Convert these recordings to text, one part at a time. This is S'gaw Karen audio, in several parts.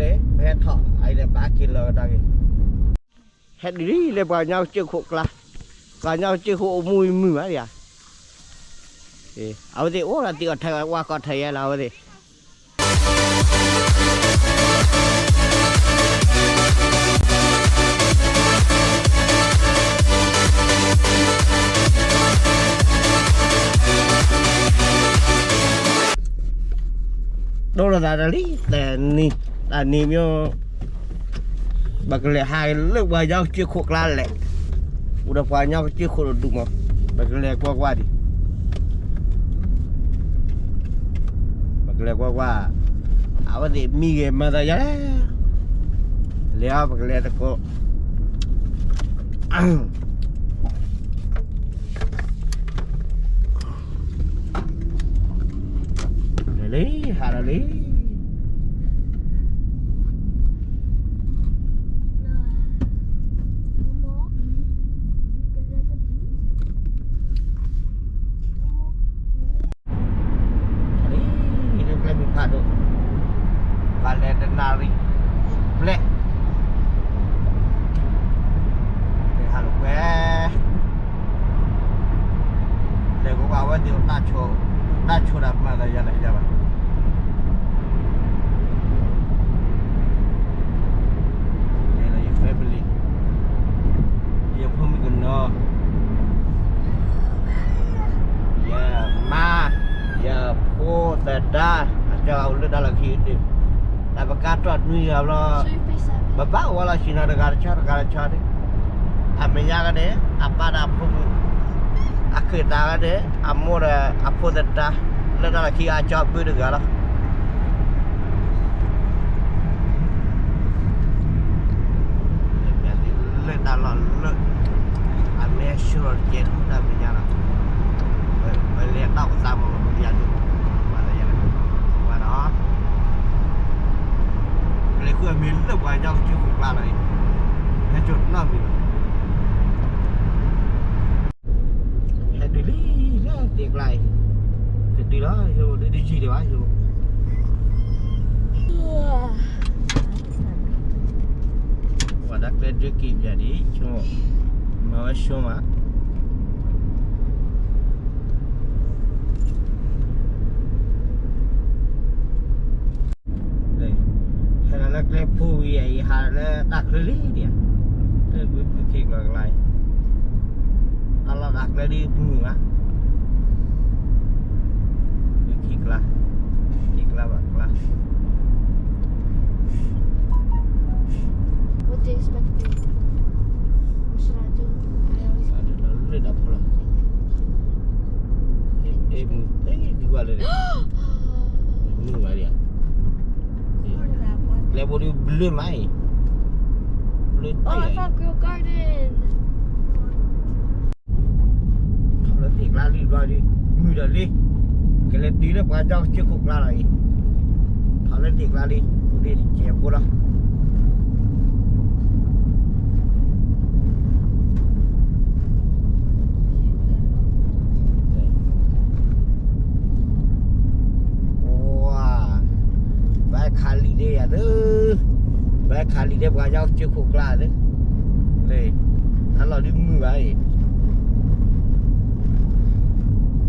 န့ၣ် ပဟဲထီၣ်အံၤဒီး ပဟဲက့ၤလီၤကဒါက့ၤ, ဟဲဒုးလံလၢပှၤကညီကစၢၢ်ခိၣ်ကျါ, ပှၤကညီကစၢၢ်ခိၣ်အိၣ်မူအံၤမုာ်မးဒံးဧါ, အဝဲသ့ၣ်အိၣ်ဒီးသံအီၤထဲဝဲ ဝါကီၢ်ထဲယဲလီၤ အဝဲသ့ၣ် ဒိလီၤသးတၢ်လံ, တနံၤ, တနံၤမ့ၢ် ပကလဲၤဟးလၢပှၤကညီကစၢၢ်ခိၣ်ကျါလဲၣ်, အိၣ်ဒီးပှၤကညီကစၢၢ်ခိၣ်တဒူၣ်မး, ပကလဲၤကွၢ်ကွၢ်ဒံး, ပကလဲၤကွၢ်ကွၢ်, အဝဲသ့ၣ်မံဂ့ၤမၤသးယါလဲၣ်, လဲၤအီၤ ပကလဲၤတကိး လဲၤလံ ဟးဒီးလံ လၢကျဲမုၢ်ဖးဒိၣ်, ပှၤလဲၤတနၣ်ရံၣ်ဘျဲၣ်, လဲၤဟးလိာ်ကွဲ, လဲၤကွၢ်ကွၢ်အဝဲသ့ၣ်အတၢ်ဆိ, တၢ်ဆိတၢ်မၤသးယါလဲၣ်ယါဘၣ်, လဲၤဒီးယ family, ယဖိမုၣ်ကနီၤ ယမါ, ယဖိသဒါ, အကၠီအိၣ်လၢတၢ်လီၢ်ခံဒုး, တၢ်ပကါထီၣ်နွံဂၤဘျီ, ပဘၣ်ဝဲလီၤဆ့ၣ်နီၤတဂၤတဆီတဂၤတဆီဒုး, အမဲာ်ညါကဒီး အပၢ်ဒီးအဖိမုၣ်, အခိၣ်သးကဒီး အမိၢ်ဒီးအဖိသဒါ, လၢတၢ်လီၢ်ခံအကၠီဘုတဂၤလီၤ. လၢတၢ်လီၢ်လၢ အမဲာ်ဆှၢတကဲဒၣ်တၢ်မဲာ်ညါလီၤ, ပလဲၤတၢ်အိၣ်သးမး ပယါဒုး, ပှၤလၢယါလၢ, ပှၤဒီး, ကလဲၤဃုအမံၤလၢပှၤကညီကစၢၢ်ခိၣ်ကျါလီၤအံၤ, ဟဲစိာ်နီတမံၤလီၤ. ဟဲတုၤလံလၢသ့ၣ်ကျါအံၤ, ကတုၤလီၤ ယဒုးတယံာ်ဒံးဘၣ်ယိ, ပှၤတၢ်ကျဲဒုးက့ၤပၠးဒံး, ဆိ, မၤဝဲဆိမး, ဟဲလီၤလၢကျဲဖိဝံၤအံၤ ဟးလၢတၢ်ချၢလံဒံးဧါ, လၢဘုခ့ကျါကျါအံၤ, တၢ်လီၢ်တၢ်ကျဲဒ်မုာ်မး, ဘုခ့ကျါ, ခ့ကျါဘၣ်ကျါ What they expecting? What should I do? I always လၢတၢ်ဖိလီၤ, မုာ်သ့ဒုးဘၣ်လၢ, မုာ်ဘၣ်ဒံးဧါ, ကျဲဘိဒ်ဘျၢမးအံၤ, ဘျၢတၢ်အံၤ, Oh, I found Grill Garden. ထီၣ်လၢသ့ၣ်ကျါလံဘျီဒုး, မုာ်ဒီးလံ, ကလဲၤတုၤလၢပှၤကညီကစၢၢ်ခိၣ်ကျါလီၤအံၤ, ထီၣ်လၢသ့ၣ်ကျါလံ, အိၣ်ဒ်တကဲးဖိလီၤ. ပှၤခးလံာ်ဒဲးယၤသၢ, ပှၤခးလံာ်ဒဲးပှၤကညီကစၢၢ်ခိၣ်ကျါသၢ, လ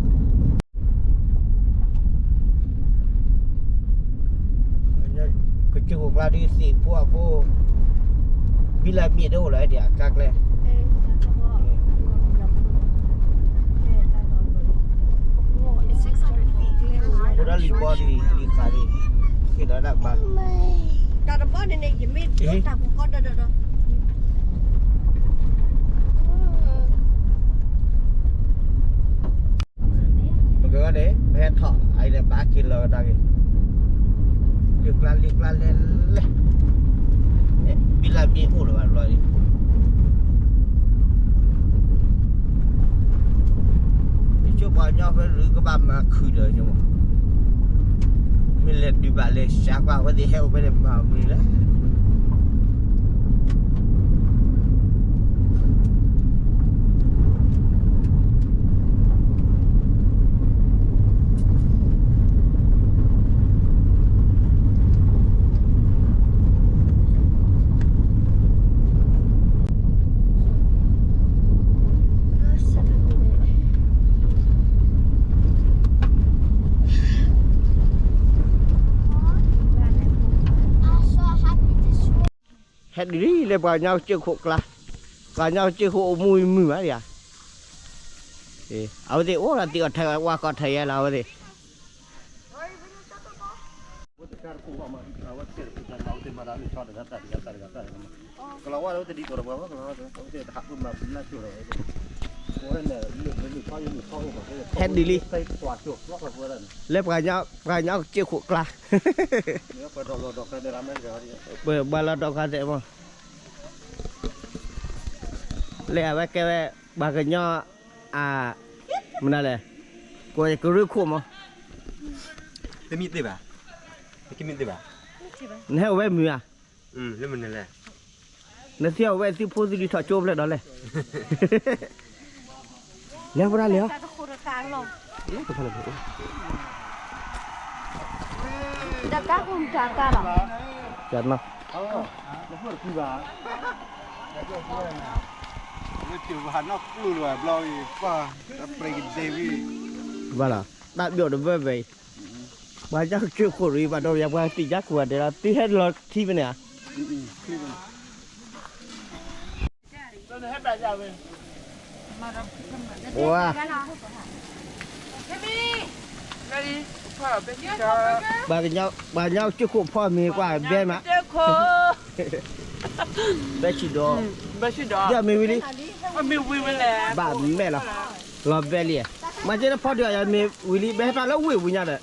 ၢ, တၢ်လီၢ်ဒ်မုာ်ဘၣ်အံၤ ကစၢၢ်ခိၣ်ကျါဒ်သ့ၣ်ဖိအဖိ, ဘံလၢမ့ၢ်တအိၣ်လၢၤဒံးအကါကျဲ, အိၣ်ဒီးလံာ်ဘီဒ်လံာ်ခးဒ်, ဃ့ဒီးတၢ်ဘါ, တၢ်တဘီန့ၣ်န့ၣ် ယမ့ၢ်ဒိတၢ်ပူၤကီဒီဒီဒီ ပကဂၤန့ၣ် ပဟဲထီၣ်အံၤဒီး ပဟဲက့ၤလီၤကဒါက့ၤ, လၢကျါလၢကျါလဲၣ်လဲၣ်, ဘံလၢမ့ၢ်အိၣ်လၢၤဘၣ်ဘျီအံၤ, ယဆိပှၤကညီဖဲလၢကဘၣ်မၤခုၣ်ဒီး, မ့ၢ်လဲၤဒုးဘၣ်လဲၤစှၤကွၢ်အဝဲသ့ၣ်ဟဲအိၣ်ဖဲန့ၣ်မၤမနုၤလဲၣ်. ပ ဟဲဒ်လံလၢပှၤကညီကစၢၢ်ခိၣ်ကျါ, ပှၤကညီကစၢၢ်ခိၣ်အိၣ်မူမုာ်မးဒံးဧါ, အဝဲသ့ၣ်အိၣ်ဒီးသံအီၤထဲဝဲကွၢ်ကီၢ်ထဲယဲလီၤ အဝဲသ့ၣ် ဟဲဒ်လံ, လၢပှၤကညီကစၢၢ်ခိၣ်ကျါ, ပှၤလီၤဒီးခါသဲးမး, လၢအဝဲကဲဝဲ ပှၤကညီ အ မနုၤလဲၣ်, ကရၢခိၣ်မး, တမ့ၢ်သ့ဘၣ်, တမ့ၢ်သ့ဘၣ်, နဟဲအိၣ်ဝဲမုာ်ဧါ, နသံအီၤဝဲသုဖိသုလံၤထီၣ်ကၠိဖျၢၣ်ဒီးလဲၣ်, လဲၤဝဲဒၣ်လဲၤဧါ, တၢ်ကါဃုတၢ်ကါလီၤ, ဘၣ်လီၤ, တၢ်ဘျီၣ်တဘၢဘၢအံၤ, ပှၤကညီကစၢၢ်ခိၣ်ရံၣ် ဘၣ်ဒီးယၤပှၤသ့ၣ်ညါခိၣ်ဂၤဒဲးလီၤ သုဟဲလီၤထံဖဲန့ၣ်ဧါ ဝါ, ပှၤကညီကစၢၢ်ခိၣ်ဖီမ့ၤကွၢ်ဘဲမး, ဘဲဆံးဒီး, ဒ်အမ့ၢ်ဝံၤလံ, ဘၣ်မဲာ်လီၤ, လီၤဘဲလံ, မၤက့ၤလၢဖီဒုးအယၤမ့ၢ်ဝံၤလံ ဘဲဟဲဖျါလၢဝ့ၢ်ပူၤညါဒီး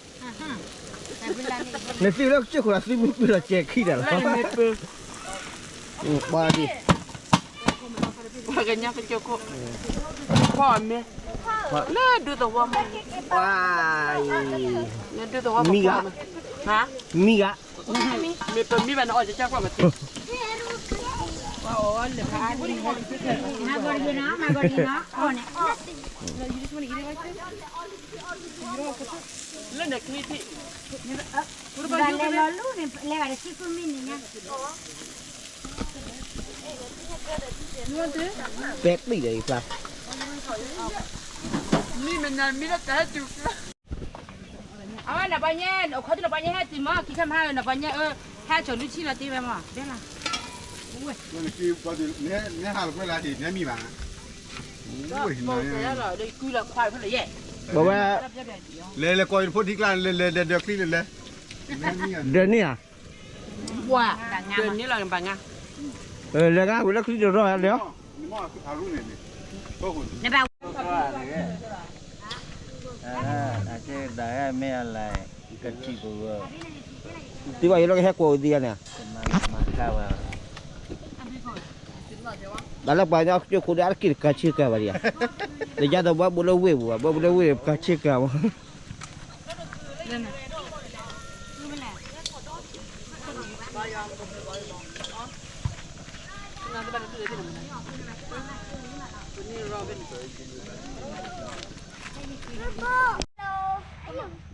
နသုလၢကစၢၢ်ခိၣ်ဒီးသုမ့ၢ်ပၢၢ်လီၤစဲၤခံဒီးလီၤ, ပှၤကညီကစၢၢ်ခိၣ်, ဖီမ့ၤ, လၢဒူသဝီမ့ၢ်, လၢဒူသဝီမ့ၢ်, မံဂၤ, မံဂၤ, မ့ၢ်ပမံဘၣ်နအီၣ်ကကွၢ်မး, လၢနချံ, လဲၤလီၤလူၤန့ၣ် လဲၤဘၣ်တဆံဃုမံးနံးညါ, ပဲပံၣ်ဒီးအံၤဖျါ, မံမနၤမံလၢတၢ်ဟဲတုၤ, အဝဲနပှၤညဲ, အခီသုနပှၤညဲဟဲတုၤမး ခံခါမဟါနပှၤညဲအၢ, ဟဲစိာ်လွံၢ်ဆံလီၤတ့ဝဲမး, ဘဲလီၤ, နဟးလီၤကွဲလၢဟံၣ် နမံဘၣ်, ကွၢ်ဖဲလၢယဲ, လဲၤလဲၤကိးယဖိထံကျါ လဲၤလဲၤဒၢးချံလဲၤလဲၤ, ဒၢးန့ၢ်ဧါ, ဒၢးန့ၢ်လီၤနဘၣ်ငါ, လဲၤဂၤဝံၤလၢချံတရီလဲၤ, တၢ်မ့ၢ်အလဲၤ, ကထံၣ်ပဂီၢ်, သံဘၣ်ယိလၢကဟဲကိးသံယါန့ၣ်, တၢ်လၢပှၤကညီကစၢၢ်ခိၣ်ဒီး အါတက့ၢ်တကၤဆ့ကၤဘၣ်ဒံးဧါ, လၢယၤဒီးဘၣ်ဘိလၢဝ့ၢ်ပူၤဘၣ် ဘၣ်ဘိလၢဝ့ၢ်ပူၤကၤဆ့ကၤမး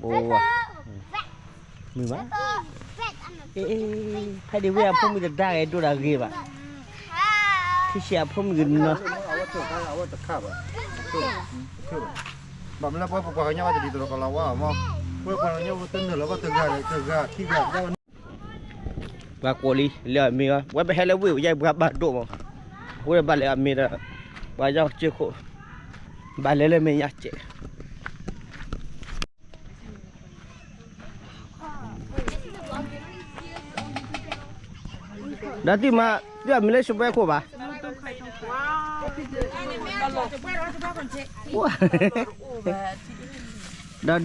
အိၣ်ဝဲ, မုာ်ဘၣ်, အ့ ဖဲဒံးဝဲအဖိမုၣ်တဒါဂဲၤဒိၣ်ဒၣ်ဂ့ၤဘၣ်, ထံဆံးအဖိမုၣ်ကနီၤ, ဘၣ်မနုၤလၢပပှၤကညီဝဲတဒ်သိးဒီးကလီၤဝါအီၤမး, ပပှၤကညီဝဲတနုာ်လီၤဘၣ်တဂၤဒီးတဂၤခံဂၤ, ပှၤကိးလံ လဲၤအီၣ်မ့ၤအီၤ ဝဲပဟဲလၢဝ့ၢ်ပူၤယဲၢ်ပှၤဘၣ်ဒိၣ်မး, အဃိန့ၣ်ဘၣ်လဲၤအီၣ်မ့ၤဒီး ပှၤကညီကစၢၢ်ခိၣ်, ဘၣ်လဲၤလၢမဲာ်ညါစဲး ဒီးသုမၤ သုအမံၤလၢစပွဲခိၣ်ဘၣ်, ဒီးဒံမုၣ်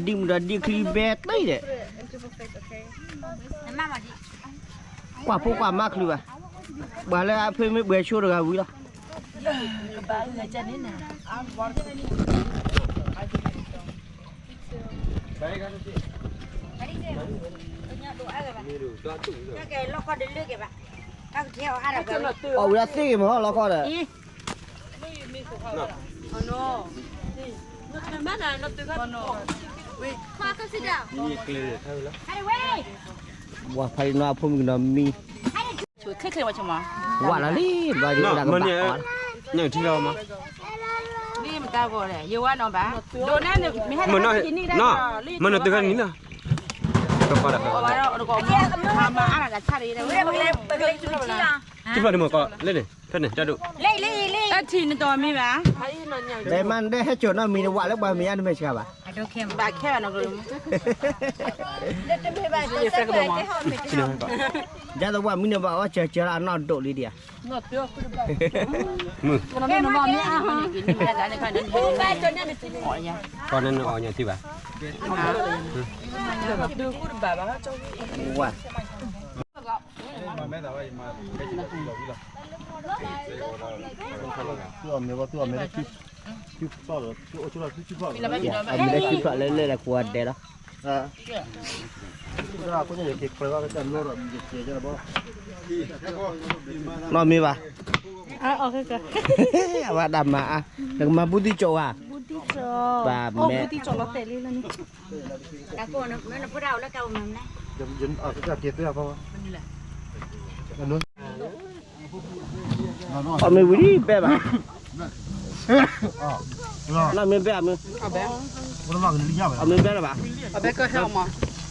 ဒီးဒံချံဘဲတံၢ်ဒီး, ကွၢ်ဖိကွၢ်မါချုးဘၣ်, ပှၤလၢအဖၢမ့ၢ်ပှဲၤဆိတဂၤဝံၤလီၤ. အီၣ်ဝံၤလီၤသ့ဂ့ၤမး လီခီဒီး, ဝဲဖးလံနီၤအဖိမုၣ်ကနီၤမံ, ဝဲလီၤလံ ဘၣ်ယိၣ်ဒၣ်ကဘၣ်အီၤ, မ့ၢ်မတၤဂီၢ်လဲၣ် ယဝဲနီၤဘၣ်, ဒိးနဲၣ်န့ၣ် မ့ၢ်ဟဲလီၤတနံၣ်ဒၣ်, မ့ၢ်နီၤတုၤခါနံၤလီၤ, ပကလဲၤ, ပကလဲၤ, ထံၣ်ဘၣ်န့ၣ်မ့ၢ်ကီး လၢန့ၣ် ဖဲန့ၣ် ကၠီဒိၣ် လၢအံၤလၢအံၤလၢအံၤ တၢ်ထံၣ်နတီၤမ့ၢ်ဘၣ် ဒဲမါ နဒဲဟဲစိာ်နီၢ်မံၤနဝးလၢပှၤမံၤအါတမ့ၢ်စှၤဘၣ် ဘၣ်ခဲဘၣ်နီၢ်ကီး ယသဝးမံၤန့ၣ်ဘၣ်အီၣ်စၢၤစၢၤလၢအနီၢ်ဒိၣ်လံဒံးဧါ ကီးနနအီၣ်ညၣ်ထံဘၣ် ဝါ သူၣ်အီၣ်မ့ၤဘၣ် သူၣ်အီၣ်မ့ၤလၢ အမ့ၢ်လၢခံဖျၢၣ်လၢလဲၣ်လၢကိးဂၤဒဲးလီၤ နီၢ်မ့ၢ်ဘၣ် အဝဲဒၣ်မၤအါ နကမၤဘူၣ်သံၣ်ကၠီဝါ ဘၣ်မဲာ် အီၣ်မ့ၤဝံၤလံဘဲဘၣ် နီၢ်မ့ၢ်ဘဲအမ့ၢ် အမ့ၢ်ဘဲလၢၤဘၣ်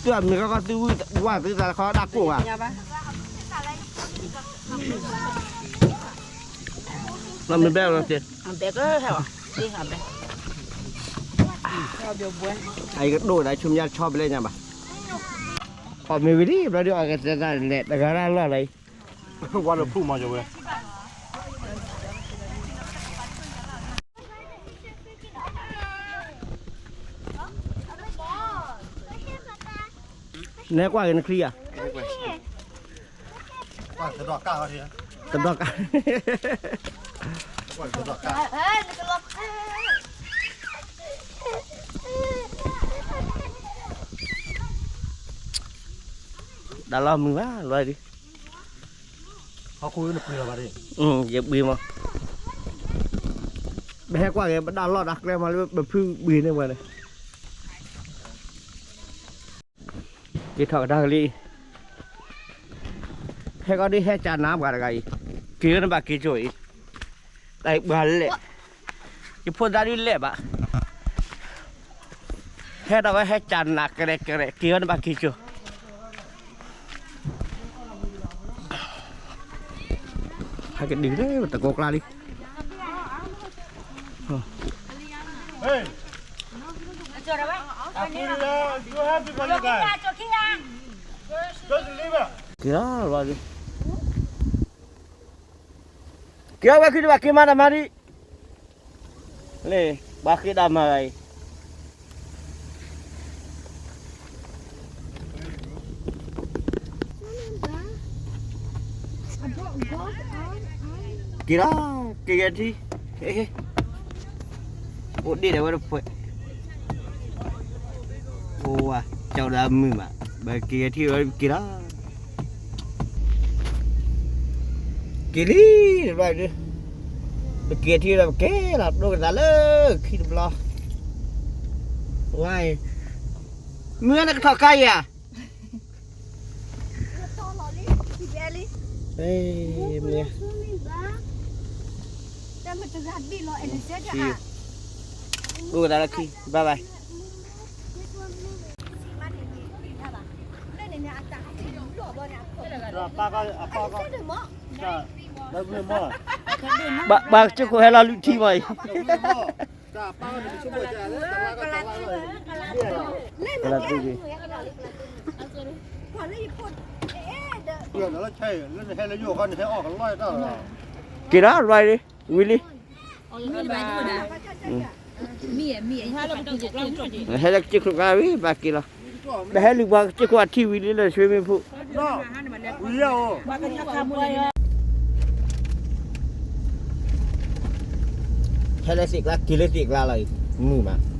သုအမ့ၢ်ကီၢ်သုဝံၣ်ဝၣ်သုသးလၢခီဒၣ်ကိၢ်ဘၣ် နီၢ်မ့ၢ်ဘဲလၢၤ အကဒိၣ်ဒၣ်ဆူညါတဆီဘျဲညါဘၣ် အီၣ်မ့ၤဝံၤလံ ဘျီဒုးအီၣ်ကတဲတၢ်လဲၣ် တဂၤရၢ်လီၢ်လီၤအံၤ ဝါလၢဖူမၤယဝဲ နဟဲကွၢ်က့ၤနချံဧါ တဒီၣ်ကၢ် တၢ်လီၢ်မုာ်ဘၣ် လွဲဒုး ယဘှံးမး ပဟဲကွၢ်က့ၤ ပတၢ်လီၢ်တၢ်ကျဲမးလၢပဖုဘှံးန့ၢ်ဝဲန့ၣ် က့ၤထီၣ်ကဒါကလံၤ ဟဲကီးဒ်ဟဲကၢနၤပှၤတဂၤအံၤ က့ၤလၢနဘၣ်က့ၤကၠိအံၤ တၢ်အံၤပှၤလဲၣ် ယဖိသၣ်ဒုးလဲၣ်ဘၣ် ဟဲဒီးဝဲဟဲကၢနၤကရဲးကရဲး က့ၤလၢနဘၣ်က့ၤကၠိ ဟဲကဒုးလၢတကိးကျါလံ က့ၤလီၤ က့ၤလီၤဝဲခုတဘၣ်က့ၤမးတမၤဒံး လၢ ပှၤဃ့တၢ်မၤဂၤအံၤ က့ၤလီၤ က့ၤက့ၤထံ အိၣ်ဒ့ၣ်ဒီးဝဲတဖှဲး အိၣ်ဝါ ကၠီဒၣ်မုာ်မး ဘၣ်က့ၤက့ၤထံဝဲက့ၤလီၤ က့ၤလံ တဘျီဒုး ပက့ၤထံဒီးပက့ၤလီၤ ဒိကနၣ်လၢခံတဘျီ ဝါအံၤ မုၢ်နကထီၣ်ကါယၤ မုၢ် ဒိကနၣ်လၢခံ bye bye ဘၣ်ကစၢၢ်ခိၣ်ဟဲလီၤလုၢ်ထံမးအံၤ က့ၤလီၤ လွဲလံ ဝံၤလံ ဟဲလၢကစၢၢ်ခိၣ်ကျါဝံၤ ဘၣ်က့ၤလီၤ ပဟဲလၢပှၤကစၢၢ်ခိၣ်အထံဝံၤလံလၢ swimming pool ဟဲလၢသ့ၣ်ကျါ က့ၤလၢသ့ၣ်ကျါလီၤအံၤ မုာ်မး